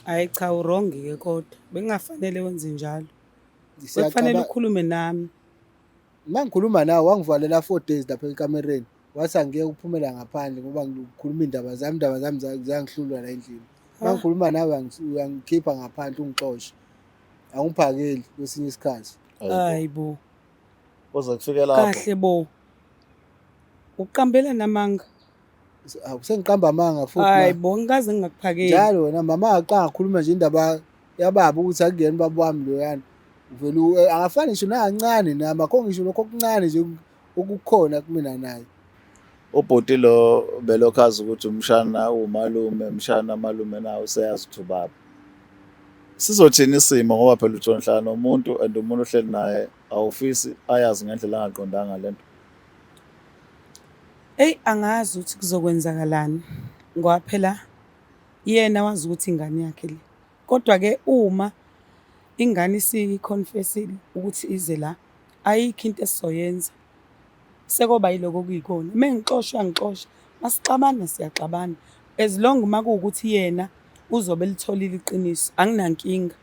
Hhayi cha u-wrong-ke kodwa bekungafanele wenze njalo. Bekufanele ukhulume nami. Uma ngikhuluma nawe wangivalela 4 days lapha ekamereni, wathi angiyeke ukuphumela ngaphandle ngoba ngikhuluma iy'ndaba zami, iy'ndaba zami ziyangihlula la endlini. Uma ngikhuluma nawe uyangikhipha ngaphandle ungixoshe, awungiphakeli kwesinye isikhathi. Hayi bo. Kuze kufike lapho. Kahle bo. Uqambela namanga. Awu, sengiqamba amanga futhi Hayi bo, ngikaze ngingakuphakeli. Njalo wena mama aqanga akhuluma nje indaba yababa ukuthi akuyena ubaba wami loyana. Uvele akafani ngisho nakancane nami, akho ngisho lokho okuncane nje okukhona kumina naye. Ubhuti lo belokhu azi ukuthi umshana umalume, mshana malume nawe useyazi ukuthi ubaba. Sizothini isimo ngoba phela uthi uhlala nomuntu and umuntu ohleli naye awufisi ayazi ngendlela angaqondanga lento. Eyi angazi ukuthi kuzokwenzakalani ngoba phela yena wazi ukuthi ingane yakhe le. Kodwa-ke uma ingane isikhonfesile ukuthi ize la, ayikho into esizoyenza. Sekoba yiloko okuyikona. Uma engixosha uyangixosha, masixabana siyaxabana. As long uma kuwukuthi yena uzobe elitholile iqiniso, anginankinga.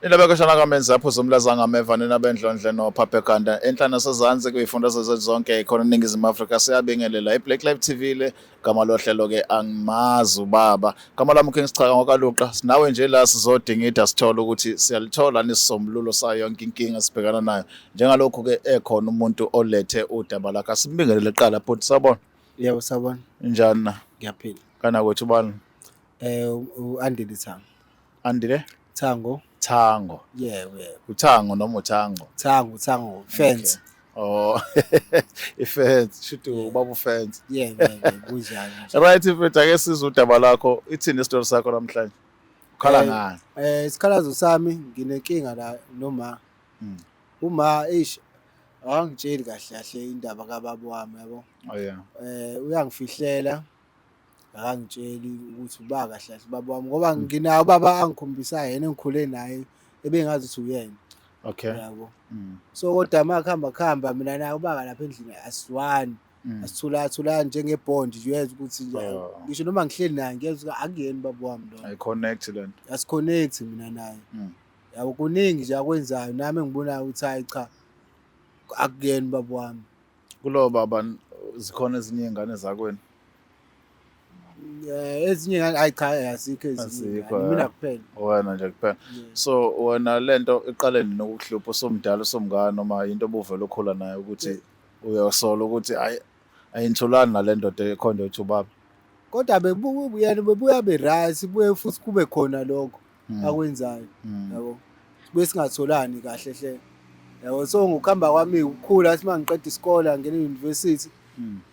Nina bekoshana kamenzi apho zomlaza ngameva nina bendlondle nophaphe ekhanda enhla nasezansi kuyifunda zethu zonke khona eNingizimu Afrika siyabingelela iBlack Life TV le gama lohlelo ke angimazi ubaba gama lami King Sichaka ngokaluqa sinawe nje la sizodingida sithola ukuthi siyalithola nisisombululo sayo yonke inkinga sibhekana nayo njengalokhu ke ekhona umuntu olethe udaba lakhe asimbingelele qala bhuti sabona. Yebo sabona. Njani na? Ngiyaphila. Kana kwethu ubani? U-Andile Thango. Andile? Thango. Thango. Yebo yebo. Uthango noma uthango? Thango, Thango, fence. Okay. Oh. Ifence, shuthi ubaba ufence. Yebo yebo kunjalo. Right mfethu ake sizwe udaba lakho. Ithini isitori sakho namhlanje? Ukhala ngani? Isikhalazo sami nginenkinga la noma. Uma eish akangitsheli kahle kahle indaba kababa wami yabo. Oh yeah. Uyangifihlela. Akangitsheli ukuthi uba kahle kahle ubaba wami ngoba nginawo ubaba angikhombisayo yena engikhule naye ebengazi ukuthi uyena. Okay. Yabo. So kodwa uma kuhamba kuhamba mina naye ubaba lapha endlini asizwani. Asithula thula njengebond nje uyezwa ukuthi nje ngisho noma ngihleli naye ngiyezwa ukuthi akuyena ubaba wami lo. Ayi-connect le nto. Asiconnect mina naye. Yabo kuningi nje akwenzayo nami engibonayo ukuthi hayi cha akuyena ubaba wami. Kulowo baba zikhona ezinye iy'ngane zakwenu? Ezinye iy'ngane hayi cha azikho ezinye Azikho, mina eh. kuphela. Wena nje kuphela. Yeah. So wena lento iqale nini ukukuhlupha usumdala usumngaka noma into obuvele ukhula nayo ukuthi uyasola ukuthi hayi ayinitholani nale ndoda ekhonde uthi ubaba? Kodwa yena bebuya be-right buye futhi kube khona lokho akwenzayo yabo. Sibuye singatholani kahle hle. Yabo so ngokuhamba kwami ukukhula athi uma ngiqeda isikole ngene e-university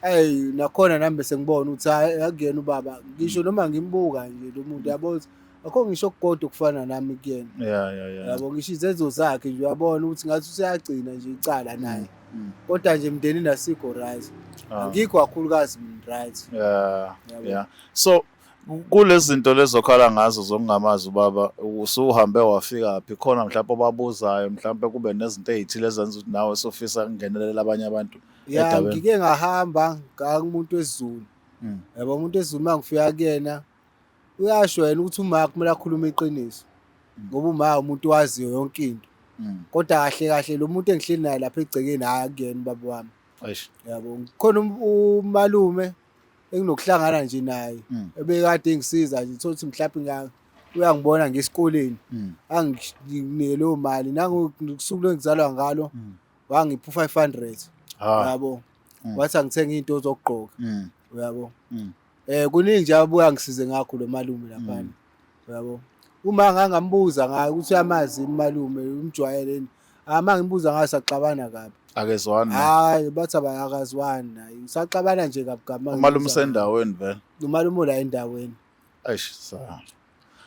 eyi nakhona nami bese ngibona ukuthi hhayi akuyena ubaba ngisho noma ngimbuka nje lo muntu yabo ukuthi akho ngisho okukodwa okufana nami kuyena. Yeah yeah yeah. Yabo ngisho izenzo zakhe nje uyabona ukuthi ngathi useyagcina nje icala naye. Kodwa nje emndenini asikho right. Angikho kakhulukazi mina right. Yeah. Yabo. Yeah. So kulezi zinto lezokhala ngazo zokungamazi ubaba usuhambe wafika phi khona mhlawumbe obabuzayo mhlawumbe kube nezinto ezithile ezenza ukuthi nawe sofisa ukungenelela abanye abantu Ya edabeni. ngike ngahamba ngaya kumuntu wesiZulu. Yabo umuntu wesiZulu uma ngifika kuyena uyasho yena ukuthi uma kumele akhulume iqiniso. Ngoba uma umuntu waziyo yonke into. Kodwa kahle kahle lo muntu engihleli naye lapha egcekeni hhayi akuyena ubaba wami. Eish. Yabo khona umalume enginokuhlangana nje naye ebekade engisiza nje thothi mhlawumbe uyangibona ngesikoleni anginike leyo mali nangosuku lengizalwa ngalo wangipha u-500 yabo wathi angithenge izinto zokugqoka uyabo kuningi nje abuya angisize ngakho lo malume laphana uyabo uma ngangambuza ngayo ukuthi uyamazi umalume umjwayele uma ngimbuza ngayo saxabana kabi. Akezwani naye. Hayi bathi akazwani naye. Usaxabana nje kabi kabi. Umalume usendaweni vele. Umalume ula endaweni. Eish sa.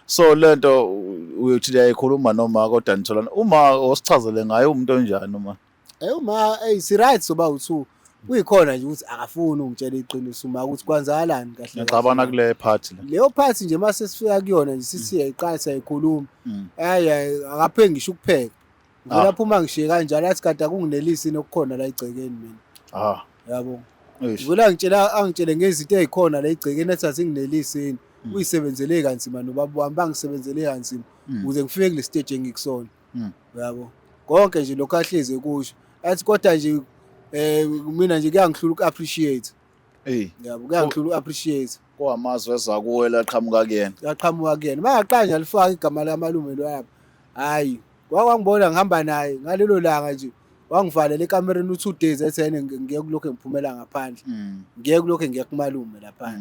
So lento uyothi uyayikhuluma noma kodwa nitholana uma osichazele ngaye umuntu onjani uma. Uma ey si right soba u2. Kuyikhona nje ukuthi akafuni ungitshela iqiniso uma ukuthi kwenzakalani kahle. Nixabana kule part le. Leyo part nje mase sifika kuyona nje sithi siyayiqala siyayikhuluma. Hayi akapheki ngisho ukupheka. Ngivela phuma ngishiye kanjalo athi kade akunginelisi nokukhona la egcekeni mina. Yabo. Eish. Ngivele angitshela angitshele ngezinto ey'khona la egcekeni ethi azingineliseni. Uyisebenzele kanzima nobaba wami bangisebenzele kanzima ukuze ngifike kule stage engikusona. Uyabo? Konke nje lokho ahlezi ekusho. Athi kodwa nje mina nje kuyangihlula uku-appreciate. Ey, Yabo kuyangihlula uku-appreciate. Kwamazwi ezakuwe laqhamuka kuyena. Yaqhamuka kuyena. Bangaqala nje alifaka igama lamalume lwabo. Hayi, kwangibona ngihamba naye ngalelo langa nje wangivalela ekamereni u-2 days ethi yena ngiye kulokho ngiphumela ngaphandle. Ngiye kulokho ngiye kumalume lapha.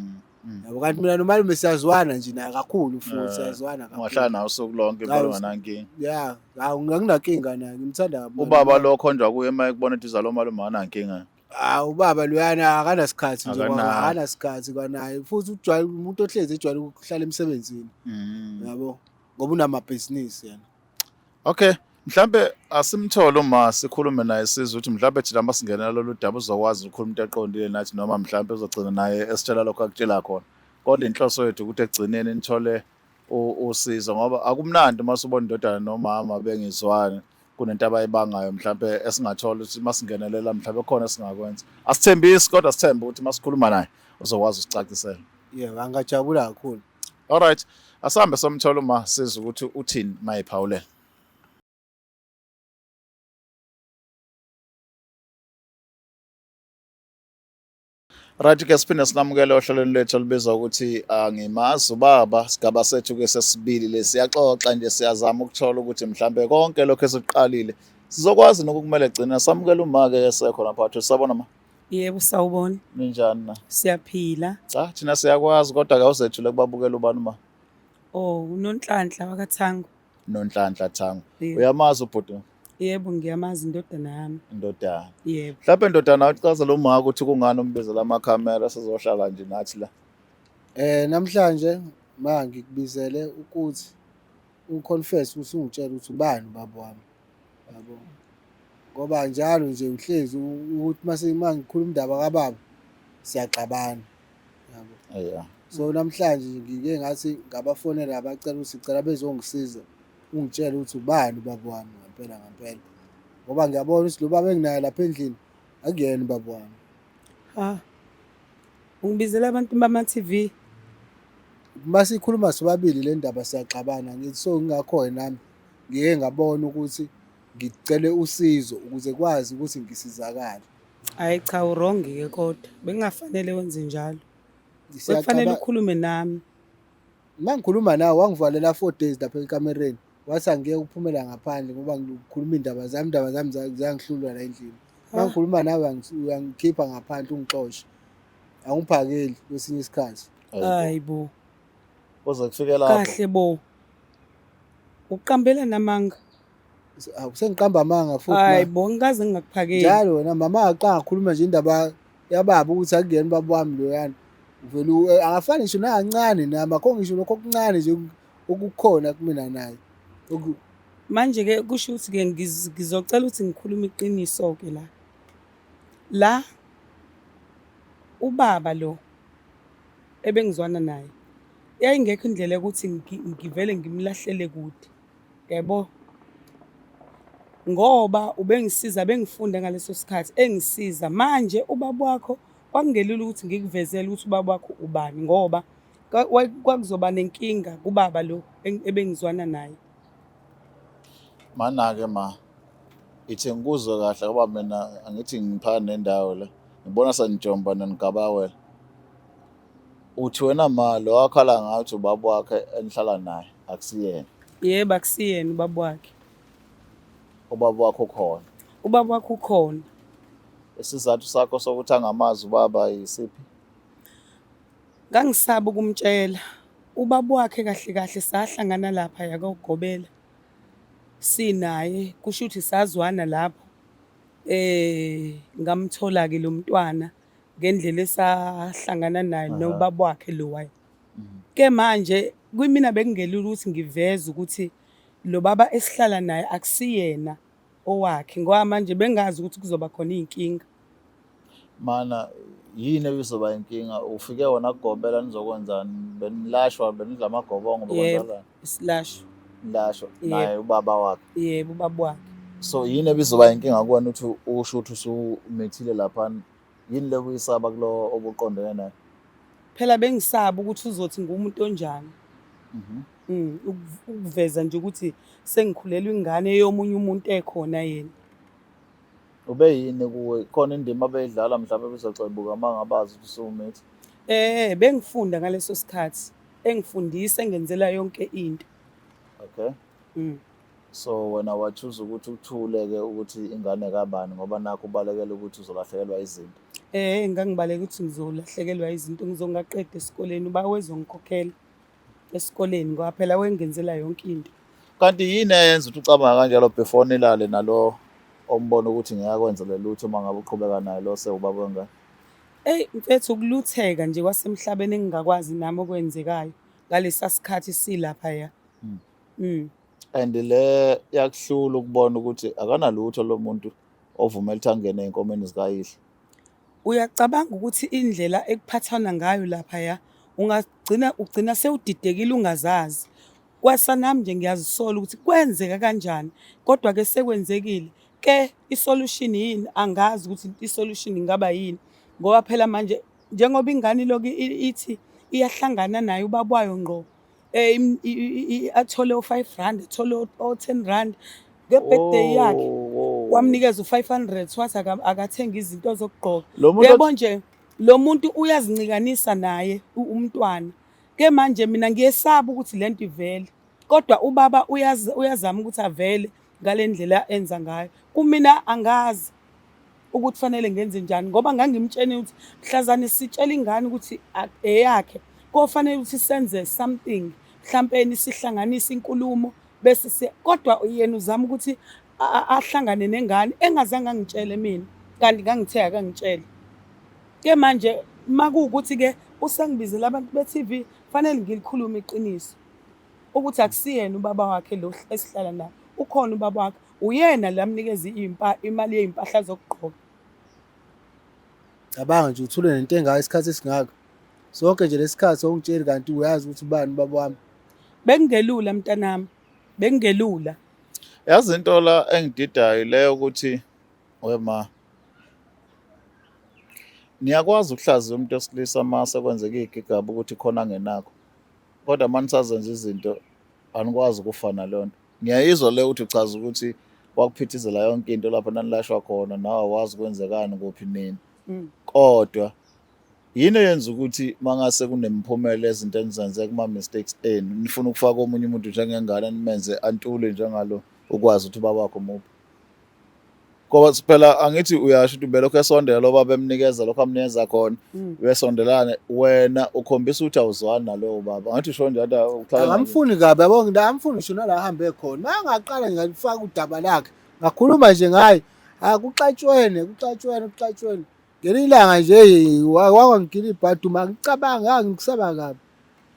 Yabo kanti mina nomalume siyazwana nje naye kakhulu futhi siyazwana kakhulu. Ungahlala nawe usuku lonke impela unganankinga. Yeah, hawu nginankinga naye ngimthanda kabi. Ubaba lo khonjwa kuye uma ekubona ukuthi uzalo malume akanankinga. Ah ubaba loyana akanasikhathi nje akanasikhathi kwanaye futhi ujwayele umuntu ohlezi ejwayele ukuhlala emsebenzini. Yabo ngoba unamabhizinisi yena. Okay, mhlambe asimthole uma sikhulume naye sizwe ukuthi mhlambe thina masingenela lolu daba uzokwazi ukukhuluma into eqondile nathi noma mhlambe uzogcina naye esitshela lokho akutshela khona. Kodwa inhloso yethu ukuthi ekugcineni nithole usizo ngoba akumnandi uma usubona indodana nomama bengizwani kunento abayibangayo mhlambe esingathola ukuthi masingenelela mhlambe khona esingakwenza. Asithembisi kodwa sithembe ukuthi masikhuluma naye uzokwazi usicacisela. Yebo, angajabula kakhulu. Alright, asambe somthola uma sizwe ukuthi uthini mayiphawulela. Right ke siphinde sinamukele ohlelweni lwethu olubizwa ukuthi angimazi ubaba sigaba sethu ke sesibili lesiyaxoxa nje siyazama ukuthola ukuthi mhlambe konke lokho esikuqalile sizokwazi nokumele gcina samukela uma ke esekho lapha phakathi sabona ma. Yebo sawubona. Ninjani na? Siyaphila. Cha thina siyakwazi kodwa kawuzethule kubabukela ubani ma? Oh uNonhlanhla wakaThango. Nonhlanhla Thango. Uyamazi ubhuti? Yebo ngiyamazi indodana yami. Indodana. Yebo. Mhlawumbe indodana uchaza lo mama ukuthi kungani umbizela amakhamera sizohlala nje nathi la. Namhlanje ma ngikubizele ukuthi uconfess ukuthi ungitshele ukuthi ubani ubaba wami. Yabo. Ngoba njalo nje uhlezi ukuthi mase mangikhuluma indaba kababa siyaxabana. Yabo. Yeah. So namhlanje ngike ngathi ngabafonela abacela ukuthi sicela bezongisiza ungitshele ukuthi ubani ubaba wami ngempela ngempela. Ngoba ngiyabona ukuthi lo baba enginaye lapha endlini akuyena ubaba wami. Ha. Ungibizela abantu bama TV. Masikhuluma sobabili le ndaba siyaxabana ngithi so ngingakho nami ngike ngabona ukuthi ngicele usizo ukuze kwazi ukuthi ngisizakale. Hayi cha uwrong ke kodwa bengafanele wenze njalo. Bekufanele ukhulume nami. Uma ngikhuluma nawe wangivalela 4 days lapha ekamereni wathi angiyeke ukuphumela ngaphandle ngoba ngikhuluma indaba zami indaba zami ziyangihlula la endlini. Uma ngikhuluma nawe uyangikhipha ngaphandle ungixoshe. Awungiphakeli kwesinye isikhathi. Hayi bo. Kuze kufike lapho. Kahle bo. Uqambela namanga. Sengiqamba amanga futhi. Hayi bo ngikaze ngingakuphakeli. Njalo wena mama aqanga akhuluma nje indaba yababa ukuthi akuyena ubaba wami loyana. Uvele akafani ngisho nakancane nami akho ngisho lokho okuncane nje okukhona kumina naye. Manje ke kusho ukuthi ke ngizocela ukuthi ngikhulume iqiniso ke la. La ubaba lo ebengizwana naye yayingekho indlela yokuthi ngivele ngimlahlele kude yabo ngoba ubengisiza bengifunda ngaleso sikhathi engisiza manje ubaba wakho kwakungelula ukuthi ngikuvezele ukuthi ubaba wakho ubani ngoba kwakuzoba nenkinga kubaba lo ebengizwana naye. Mana-ke ma, ithi ngikuzwe kahle ngoba mina angithi ngiphakathi nendawo la ngibona senijomba nanigabawela. Uthi wena ma lo wakhala ngathi ubaba wakhe enihlala naye akusiyena. Yebo akusiyena ubaba wakhe. Ubaba wakho ukhona. Ubaba wakhe ukhona. Isizathu sakho sokuthi angamazi ubaba yisiphi? Ngangisaba ukumtshela. Ubaba wakhe kahle kahle sahlangana lapha yakogobela. Sinaye kusho ukuthi sazwana lapho. Ngamthola ke lo mntwana ngendlela esahlangana naye nobaba wakhe lo waye. Ke manje kwimina bekungelula ukuthi ngiveze ukuthi lo baba esihlala naye akusiyena owakhe ngoba manje bengazi ukuthi kuzoba khona iy'nkinga. Mana yini ebizoba inkinga? Ufike wona kugobela nizokwenzani? Benilashwa, benidla amagobongo, bekwenzakalani? Isilashwa. Nilashwa naye ubaba wakhe. Yebo, ubaba wakhe. So yini ebizoba inkinga kuwena ukuthi usho ukuthi usumithile lapha Yini le kuyisaba kulo obuqondene naye? Phela bengisaba ukuthi uzothi ngumuntu onjani. Ukuveza nje ukuthi sengikhulelwe ingane yomunye umuntu ekhona yena. Ube yini kuwe? Khona indima abeyidlala mhlawumbe bezoxebuka uma ngabazi ukuthi usuwumithi? Bengifunda ngaleso sikhathi, engifundisa engenzela yonke into. Okay. So wena wa-choose ukuthi uthule-ke ukuthi ingane kabani ngoba nakho ubalekela ukuthi uzolahlekelwa izinto. Ngangibaleka ukuthi ngizolahlekelwa izinto, ngizongaqeda esikoleni, uba wezongikhokhela esikoleni ngoba phela wengenzela yonke into. Kanti yini eyenza ukuthi ucabanga kanjalo before nilale nalo ombona ukuthi ngeke akwenzele lutho uma ngabe uqhubeka naye lo sewubaba wengane? Eyi mfethu, ukulutheka nje kwasemhlabeni engingakwazi nami okwenzekayo ngalesa sikhathi silaphaya. And le yakuhlula ukubona ukuthi akanalutho lo muntu ovumela ukuthi angene ey'nkomeni zikayihlo. Uyacabanga ukuthi indlela ekuphathana ngayo laphaya ungagcina ugcina sewudidekile ungazazi. Kwasanami nje ngiyazisola ukuthi kwenzeka kanjani, kodwa-ke sekwenzekile. Ke i-solution yini? Angazi ukuthi i-solution ingaba yini, ngoba phela manje njengoba ingane ilokhu ithi iyahlangana naye ubaba wayo ngqo, athole o-5 rand, athole o-10 rand nge-birthday yakhe. Wamnikeza u-500 wathi akathenge izinto zokugqoka. Lo muntu Yebo nje lo muntu uyazincikanisa naye umntwana. Ke manje mina ngiyesaba ukuthi lento ivele. Kodwa ubaba uyazama ukuthi avele ngale ndlela enza ngayo. Kumina angazi ukuthi fanele ngenze njani ngoba ngangimtshene ukuthi mhlazane sitshela ingane ukuthi eyakhe kofanele ukuthi senze something, mhlampeni sihlanganise inkulumo bese kodwa yena uzama ukuthi ahlangane nengane engazange angitshele mina, kanti ngangithe akangitshele. Ke manje makuwukuthi ke usengibizela abantu be-TV, fanele ngilikhulume iqiniso ukuthi akusiyena ubaba wakhe lo esihlala naye, ukhona ubaba wakhe, uyena la mnikeza imali yezimpahla zokugqoka. Cabanga nje uthule nento engaka isikhathi esingaka. Sonke nje lesikhathi awungitsheli kanti uyazi ukuthi ubani ubaba wami. Bekungelula mntanami, bekungelula. Yazi into la engididayo leyo ukuthi wema niyakwazi ukuhlaziya umuntu wesilisa uma sekwenzeka iy'gigaba ukuthi khona angenakho, kodwa uma nisazenza izinto anikwazi ukufa naleyo nto. Ngiyayizwa le ukuthi uchaza ukuthi kwakuphithizela yonke into lapho nanilashwa khona, nawe awazi kwenzekani kuphi nini. Kodwa yini eyenza ukuthi mangase kunemiphumela ezinto enizenze kuma-mistakes enu nifuna ukufaka omunye umuntu njengengane nimenze antule njengalo ukwazi ukuthi ubaba wakho muphi? Ngoba phela angithi uyasho ukuthi ubelokhu esondela lo baba emnikeza lokho amnikeza khona, uyasondelana wena ukhombisa ukuthi awuzwani nalowo baba. Ngathi usho nje ade uhlala naye. Angamfuni kabi yabo, ngamfuni ngisho nala ahambe khona. Mangaqala ngalifaka udaba lakhe, ngakhuluma nje ngaye, akuxatshwene, kuxatshwene, kuxatshwene. Ngelinye ilanga nje wakwangigila ibhadi uma ngicabanga ngikusaba kabi.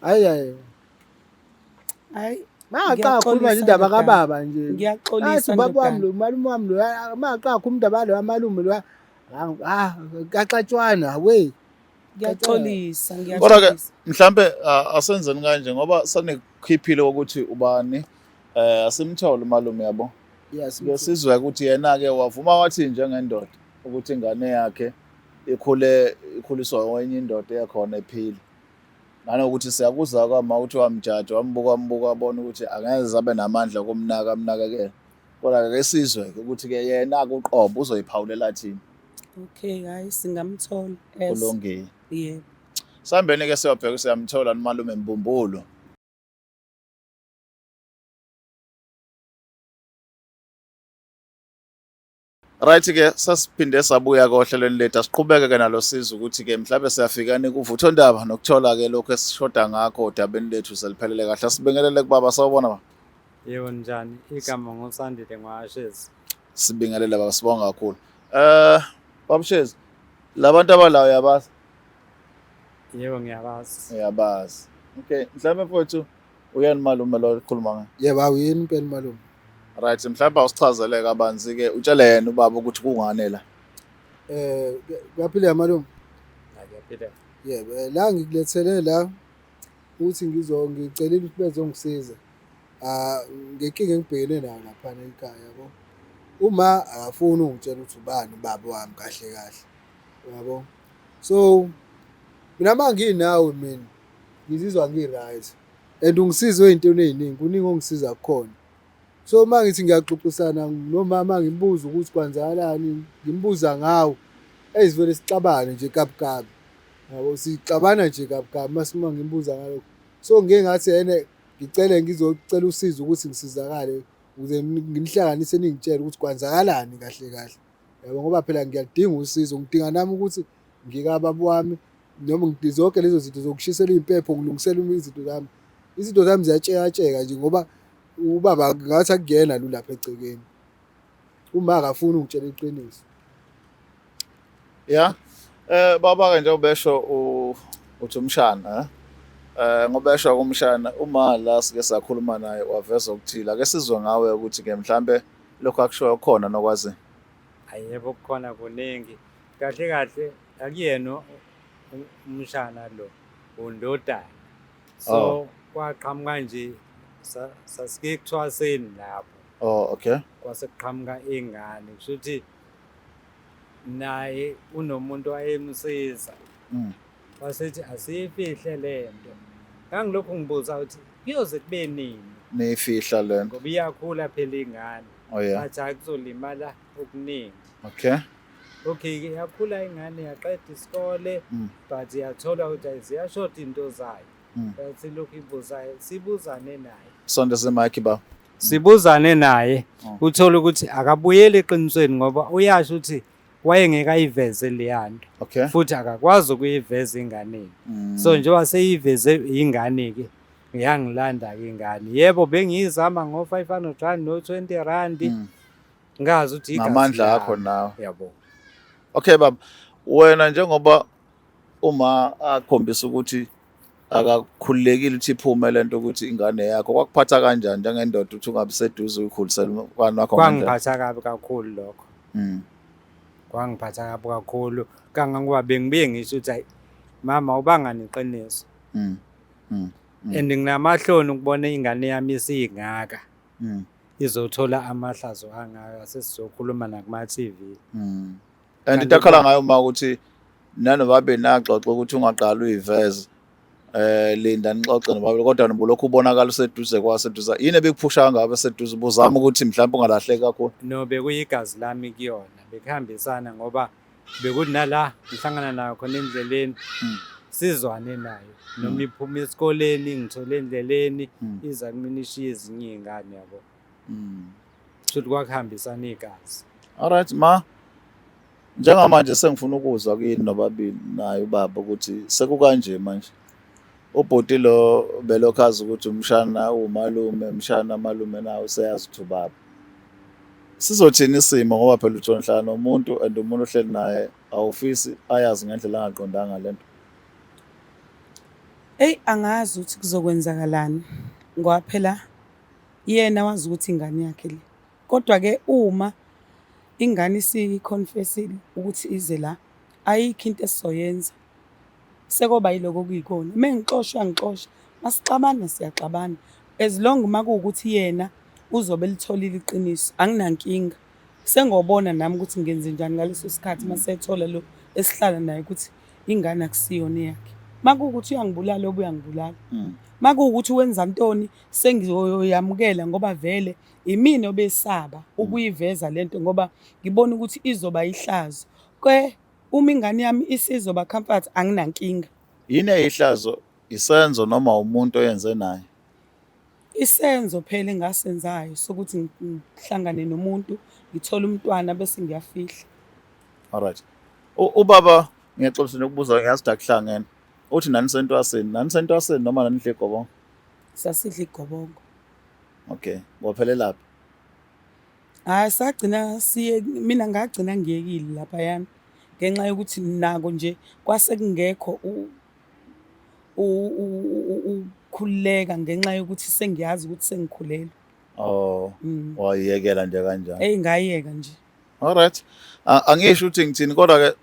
Hayi hayi. Hayi. Mangaqala khuluma nje indaba kababa nje. Ngiyaxolisa Athi ubaba wami lo, malume wami lo, mangaqala khuluma indaba lo malume lo. Ah, kaxatshwana we. Ngiyaxolisa, Kodwa ke ngiyaxolisa. mhlambe asenzeni kanje ngoba sanikhiphile ukuthi ubani, asimthole umalume yabo. Yes. Ke sizwe ukuthi yena ke wavuma wathi njengendoda ukuthi ingane yakhe ikhule ikhuliswa wenye indoda ekhona ephila. Nanokuthi siyakuza kwama ukuthi wamjaja wambuka wambuka wabona ukuthi angeze abe namandla okumnaka amnakekele. Kodwa ke sizwe ukuthi ke yena kuqobo uzoyiphawulela thini. Okay, hayi singamthola. Kulungile. Yebo. Sambeni ke siyobheka siyamthola umalume Mbumbulu. Right ke sasiphinde sabuya kohlelweni lethu, asiqhubeke ke nalo sizo ukuthi ke mhlawumbe siyafikani kuvuthondaba nokuthola ke lokho esishoda ngakho odabeni lethu seliphelele kahle. Asibingelele kubaba, sawubona baba. Yebo, njani? Igama nguSandile ngwashezi. Sibingelele baba, sibonga kakhulu. Baba Shezi, labantu abalawo uyabazi? Yebo, ngiyabazi. Uyabazi. Okay, mhlawumbe mfowethu uyena malume lo okhuluma ngaye? Yebo, awuyini impela malume. Right, mhlawumbe awusichazele kabanzi ke, utshele yena ubaba ukuthi kungani la. Kuyaphila malume? Kuyaphila. Yebo, la ngikulethele la ukuthi ngicelile ukuthi bezongisiza. Ngenkinga engibhekene nayo laphana ekhaya yabo. Uma akafuni ungitshela ukuthi ubani ubaba wami kahle kahle. Yabo. So mina uma nginawe mina ngizizwa ngi-right and ungisiza ey'ntweni ey'ningi, kuningi ongisiza kukhona. So uma ngithi ngiyaxoxisana nomama ngimbuza ukuthi kwenzakalani, ngimbuza ngawe, eyi sivele sixabane nje kabi kabi. Yabo, sixabana nje kabi kabi mase uma ngimbuza ngalokho. So ngike ngathi ene ngicele ngizocela usizo ukuthi ngisizakale ukuze nginihlanganise ningitshele ukuthi kwenzakalani kahle kahle. Yabo, ngoba phela ngiyaludinga usizo, ngidinga nami ukuthi ngikababa wami noma zonke lezo zinto zokushisela iy'mpepho ngilungisela izinto zami. Izinto zami ziyatshekatsheka nje ngoba ubaba ngathi akuyena lo lapha egcekeni. Uma akafuni ungitshela iqiniso. Ya. Baba ke njengoba besho uthi umshana eh? Ngoba esho kumshana uma la sike sakhuluma naye waveza okuthile ake sizwe ngawe ukuthi ke mhlambe lokho akushoyo khona nokwazi. Ayebo kukhona kuningi. Kahle kahle akuyena umshana lo undodana. So Oh. kwaqhamuka nje sasike ekuthwaseni lapho. Oh, okay. Kwase kuqhamuka ingane kusho ukuthi naye unomuntu wayemsiza. Wasethi asiyifihle lento. Ngangilokhu ngibuza ukuthi kuyoze kube nini? Niyifihla lento. Ngoba iyakhula phela ingane. Oh yeah. Athi hayi kuzolimala okuningi. Okay. Okay, yakhula ingane yaqeda isikole but yathola ukuthi ayi ziyashoda into zayo. Yathi lokhu ibuzayo sibuzane naye. Sondeza mic ba. Sibuzane naye uthola ukuthi akabuyeli eqinisweni ngoba uyasho ukuthi wayengeke ayiveze leya nto. Okay. Futhi akakwazi ukuyiveza inganeni. So njengoba seyiveze ingane-ke ngiyangilanda-ke ingane. Yebo bengiyizama ngo-500 rand no-20 rand. Ngazi ukuthi igazi Ngamandla lami. akho nawe. Yabo. Okay baba, wena njengoba uma akhombisa ukuthi akakhululekile ukuthi iphume lento ukuthi ingane yakho kwakuphatha kanjani njengendoda ukuthi ungabi seduze uyikhulisele umntwana wakho ngendlela? Kwangiphatha kabi kakhulu lokho. Kwangiphatha kabi kakhulu kangangoba bengibuye ngisho ukuthi hayi mama ubangani iqiniso. And nginamahloni ukubona ingane yami isingaka. Izothola amahlazo angaka sesizokhuluma nakuma TV. And into akhala ngayo uma ukuthi nanoba naxoxa ukuthi ungaqali uyiveze linda nixoxe nobabili kodwa nobulokhu ubonakala useduze kwaseduze yini ebikuphusha ngabe seduze ubuzama ukuthi mhlawumbe ungalahleki kakhulu? No, bekuyigazi lami kuyona bekuhambisana ngoba bekunala ngihlangana nayo khona endleleni sizwane nayo noma iphuma esikoleni ngithole endleleni iza kumina ishiye ezinye iy'ngane yabo. Shuthi kwakuhambisana igazi. Alright ma, njengamanje sengifuna ukuzwa kini nobabili naye ubaba ukuthi sekukanje manje. Ubhuti lo belokhu azi ukuthi umshana umalume, umshana malume nawe useyazi ukuthi ubaba. Sizothini isimo ngoba phela uthi uhlala nomuntu and umuntu ohleli naye awufisi ayazi ngendlela angaqondanga lento. Eyi angazi ukuthi kuzokwenzakalani ngoba phela yena wazi ukuthi ingane yakhe le. Kodwa-ke uma ingane isiconfessile ukuthi ize la, ayikho into esizoyenza. Sekoba yiloko okuyikona. Uma ngixoshwa uyangixosha, masixabana siyaxabana. As long uma kuwukuthi yena uzobe elitholile iqiniso, anginankinga. Sengobona nami ukuthi ngenzenjani ngaleso sikhathi uma sethola lo esihlala naye ukuthi ingane akusiyona eyakhe. Uma kuwukuthi uyangibulala obe uyangibulala. Uma kuwukuthi wenza ntoni sengiyoyamukela ngoba vele imina obesaba ukuyiveza lento ngoba ngibona ukuthi izoba ihlazo. Ke uma ingane yami isizoba comfort anginankinga. Yini eyihlazo, isenzo noma umuntu oyenze naye? Isenzo phela engasenzayo sokuthi ngihlangane nomuntu ngithole umntwana bese ngiyafihla. Alright. Ubaba ngiyaxolisa nokubuza ngiyazi ukuthi akuhlangene. Uthi nanisentwaseni, nanisentwaseni noma nanidla igobongo? Sasidla igobongo. Okay, waphelelaphi? Hayi sagcina siye mina ngagcina ngiyekile laphayana ngenxa yokuthi nako nje kwase kungekho ukukhululeka ngenxa yokuthi sengiyazi ukuthi sengikhulelwe. Oh, wayekela nje kanjani? Eyi ngayeka nje. Alright. Angisho ukuthi ngithini kodwa ke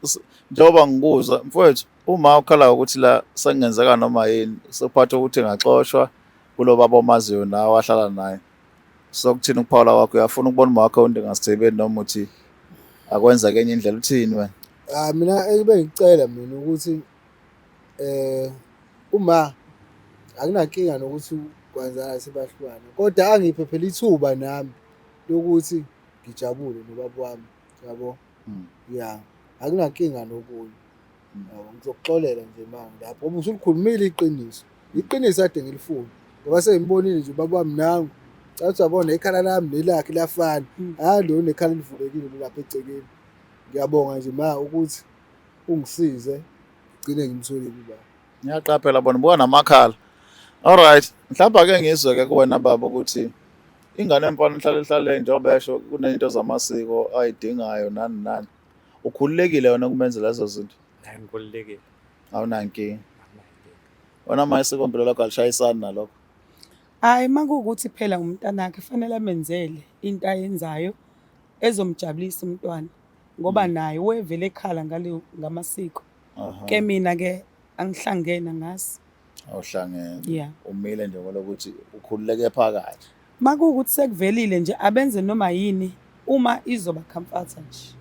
njengoba ngikuzwa mfowethu uma ukhala ukuthi la sengenzeka noma yini sokuphatha ukuthi ngaxoshwa kulo baba omaziyo nawe wahlala naye. Sokuthini ukuphawula kwakho, uyafuna ukubona uma wakho uNdingasithebeni noma uthi akwenzeke enye indlela, uthini wena? Ah, mina ebengicela mina ukuthi uma akunankinga nokuthi kwenzakala sebahlukana, kodwa angiphe phela ithuba nami lokuthi ngijabule nobaba wami, yabo. Ya, akunankinga nokunye. Yabo, ngizokuxolela nje manje lapho ngoba usulikhulumile iqiniso. Iqiniso kade ngilifuna ngoba sengibonile nje ubaba wami nangu. Cathi uyabona ikhala lami nelakhe liyafana. Hhayi lo unekhala elivulekile lo lapha egcekeni. Ngiyabonga nje ma ukuthi ungisize ngigcine ngimtholile ubaba. Ngiyaqaphela bona buka namakhala. Alright, mhlawumbe ake ngizwe ke kuwena baba ukuthi ingane yomfana ihlale ihlale njengoba esho kunento zamasiko ayidingayo nani nani. Ukhululekile wena ukumenzela lezo zinto? Hayi, ngikhululekile. Awunankinga. Wena ma isikompilo lakho alishayisani nalokho? Hhayi, uma kuwukuthi phela umntanakhe fanele amenzele into ayenzayo ezomjabulisa umntwana ngoba naye wevele ekhala ngale ngamasiko. Ke mina ke angihlangene ngazi. Awuhlangene. Yeah. Umile nje ngolokuthi ukhululeke phakathi. Makuwukuthi sekuvelile nje abenze noma yini uma izoba comforter nje.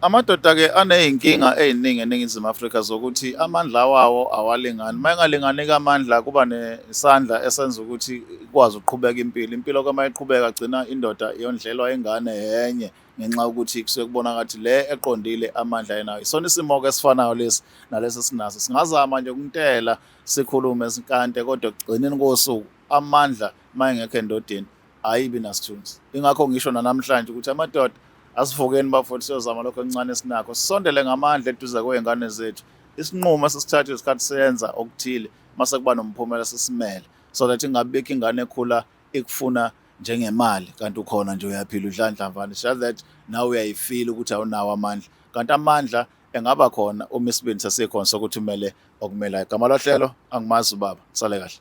Amadoda-ke aney'nkinga ey'ningi eNingizimu Afrika zokuthi amandla wawo awalingani. Uma engalingani-ke amandla kuba nesandla esenza ukuthi ikwazi ukuqhubeka impilo. Impilo-ke uma iqhubeka gcina indoda yondlelwa ingane yenye ngenxa yokuthi kusuke kubonakala ukuthi le eqondile amandla enayo. Isona isimo-ke esifanayo lesi nalesi esinaso. Singazama nje ukuntela sikhulume sinkante kodwa ekugcineni kosuku amandla uma engekho endodeni ayibi nasithunzi. Ingakho ngisho nanamhlanje ukuthi amadoda asivukeni bafowethu siyozama lokho okuncane esinakho, sisondele ngamandla eduze kwey'ngane zethu. Isinqumo esisithatha isikhathi senza okuthile mase kuba nomphumela sisimele so that ingabikho ingane ekhula ikufuna njengemali kanti ukhona nje uyaphila udla nhlamvana. It's just that nawe uyayifila ukuthi awunawo amandla, kanti amandla engaba khona uma isibindi sesikhona sokuthi umele okumelayo. Gama lohlelo angimazi ubaba, sale kahle.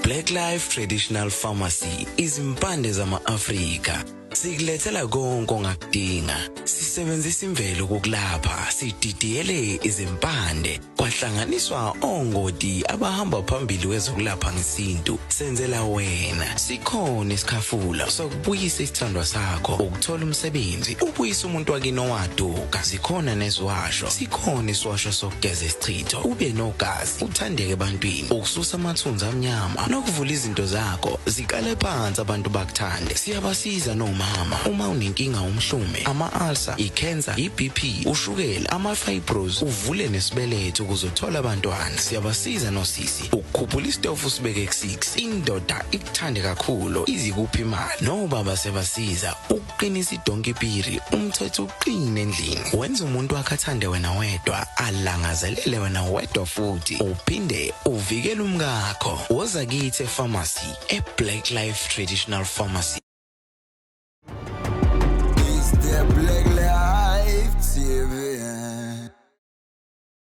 Black Life Traditional Pharmacy, izimpande zama-Afrika. Sikulethela konke ongakudinga. Sisebenzisa imvelo ukukulapha, sididiyele izimpande, kwahlanganiswa ongoti abahamba phambili kwezokulapha ngesintu. Senzela wena. Sikhona isikhafula sokubuyisa isithandwa sakho, ukuthola umsebenzi, ubuyise umuntu wakini owaduka. Zikhona neziwasho, sikhona isiwasho sokugeza isichitho, ube nogazi, uthandeke ebantwini, ukususa amathunzi amnyama nokuvula izinto zakho ziqale phansi abantu bakuthande. Siyabasiza nomama uma unenkinga umhlume, ama-ulcer, i-cancer, i-BP, ushukela, ama-fibros, uvule nesibeletho ukuze uthole abantwana. Siyabasiza nosisi ukukhuphula isitofu usibeke ku-6, indoda ikuthande kakhulu izikuphi imali. Nobaba siyabasiza ukuqinisa idonki piri, umthetho uqine endlini, wenza umuntu wakhe athande wena wedwa, alangazelele wena wedwa futhi uphinde uvikele umkakho. Woza kithi epharmacy, e-Black Life Traditional Pharmacy.